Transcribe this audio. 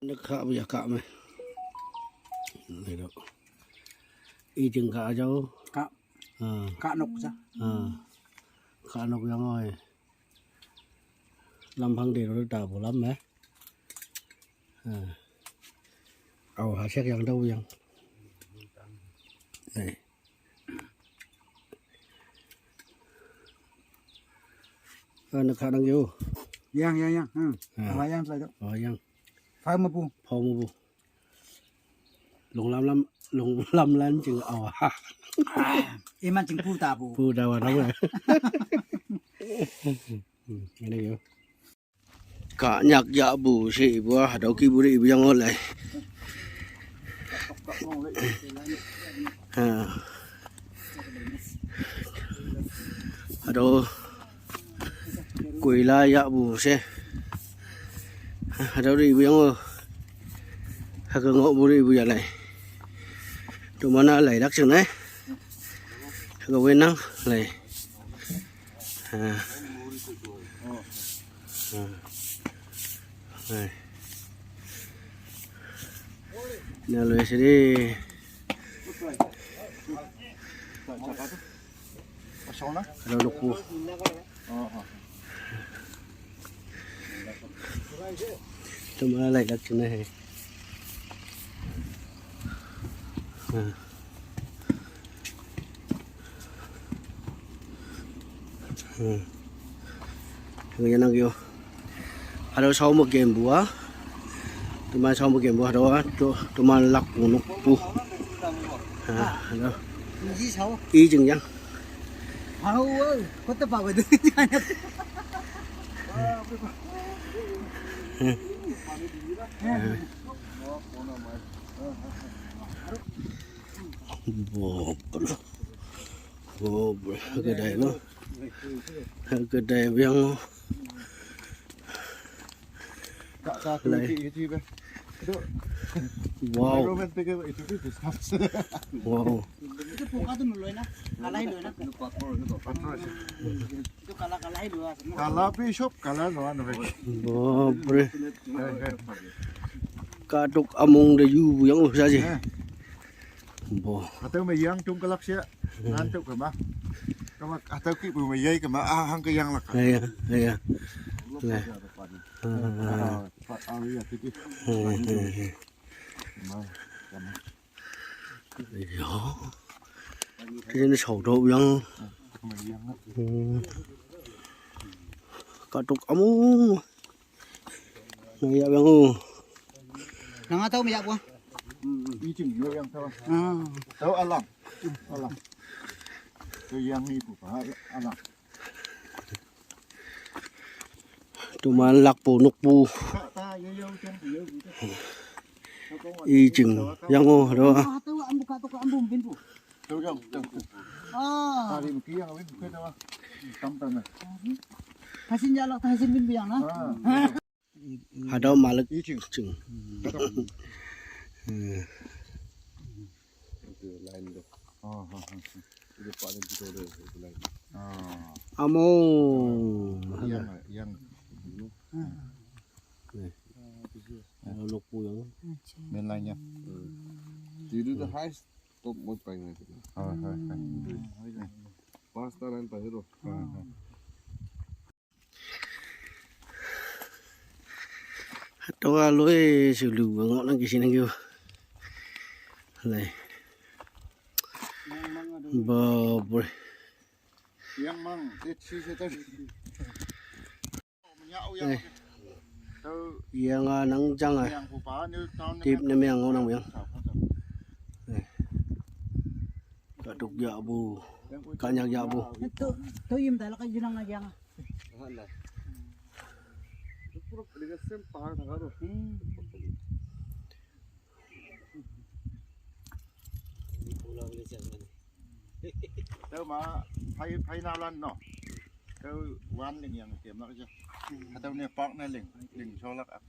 ນະຄະ ບໍ່ຢາກກະແມະ ນີ້ດອກ ອີຈຶ່ງກະເຈົ້າ ກະ ເອີ ກະນົກຊະ ເອີ ກະນົກຍັງນ້ອຍ ລຳພັງເດດຕາບໍ່ລຳແມະ ເອີ ເອົາຫາແຊກຢ່າງດຽວຍັງ ນີ້. ເອີ ນັກຂ່າວນັ່ງຢູ່ ຍັງ ຍັງ ຍັງ ເອີ ເອົາໄວ້ຍັງໃສ່ດອກ ເອົາໄວ້ຍັງ ເຝົ້າມາປູ ເຝົ້າມາປູ ລົງລຳ ລຳ ລົງລຳແລ້ວຈຶ່ງເອົາ ອີມັນຈຶ່ງປູຕາປູ ປູຕາວ່ານຳ ອືມ ອັນນີ້ຢູ່. ກະຍັກຢະບູຊິບໍ່ ດອກກີ່ບຸຣີບໍ່ຍັງໂອດເລີຍ ອາ ອາໂດ ກຸຍລາຍະບູຊິ ອາໂດຣີບໍ່ຍັງໂອ ຫາກະເງາະບຸຣີບໍ່ຢາກໄລ ໂຕມານາໄລລັກຈັ່ງໃດ ຫາກະເວນນັງໄລ ອາ ອາ ແນວເລີຍຊິເດ ເຮົາລູກປູ ໂຕມາໄລລັກຈັ່ງໃດ ອາ ອືມ ເຮົາຍັງນັ່ງຢູ່ ຫາໂຕເຊົາມາເກມບົວ ໂຕມາເຊົາມາເກມບົວ ໂຕ ໂຕມາລັກປູນົກປູ ອາ ອີຈຶ່ງຍັງ ເອົາເອີຍ ຄົນຕະປາໄປ ບໍ່ ໂອ້ ຫາກະໄດ້ເນາະ ຫາກະໄດ້ວຽງເນາະ ວ້າວ ວ້າວ ກາລາບີຊົບ ກາລານອນ ບໍ່ເບຣ ກາຕຸກອາມຸງໄດ້ຢູ່ຫຍັງຊະຊິ ບໍ່ ອາເຕີມາຍັງຈຸງກະລັກເຊຍ ນັ້ນຕຸກກະມາ ກະວ່າອາເຕີກິບມາໃຫຍ່ກະມາ ອາຫັງກະຍັງລະກະ ເອີ ເອີ ເອີ ເອີ ເອີ ເອີ ເອີ ກະຕຸກອາມຸງ ນາຍະຍັງ ນາງອາເຕີມາຍະບໍ່ ອືມ ອີຈຶ່ງເຍາະຍັງເທົ່າ ອາ ເທົ່າອາລັງ ອາລັງ ເທົ່າຍັງນີ້ຜູ້ພາອາລັງ ໂຕມາລັກປູນົກປູ ອີຈຶ່ງຍັງໂອ ເດີ ຫາດອກມາເລິກຈຶ່ງ ຫາດອກມາເລິກຈຶ່ງ ອາໂມ ຍັງ ຍັງ ເອົາລູກປູຍັງ ແມ່ນລາຍຍັງ ເອີ ເອີ ເອີ ປາສຕານັ້ນໄປເດີ ເອີ ເອີ ໂຕອາລຸຍຊິລູເງາະນັ່ງກິຊິນັ່ງຢູ່ ເລີຍ ບໍ່ ບໍ່ ຍັງມັງ ເຕັດຊີເຊຕາ ເອີຍ ເອີ ຍັງອານັງຈັງອາ ຕິບໃນແມງເອົານັງແມງ ເອີຍ ກະຕຸກຢາບູ ກະຍັກຢາບູ ໂຕ ໂຕອີ່ມແຕ່ລະກະຢູ່ນັງນາແກງອະ ເຈົ້າມາໄພ ໄພນາລັນເນາະ ເຈົ້າວານເຫຼັງຫຍັງເຕມແລ້ວເຈົ້າ ເຈົ້າເນຍປອກນະເຫຼັງ ເຫຼັງຊອລັກອະ.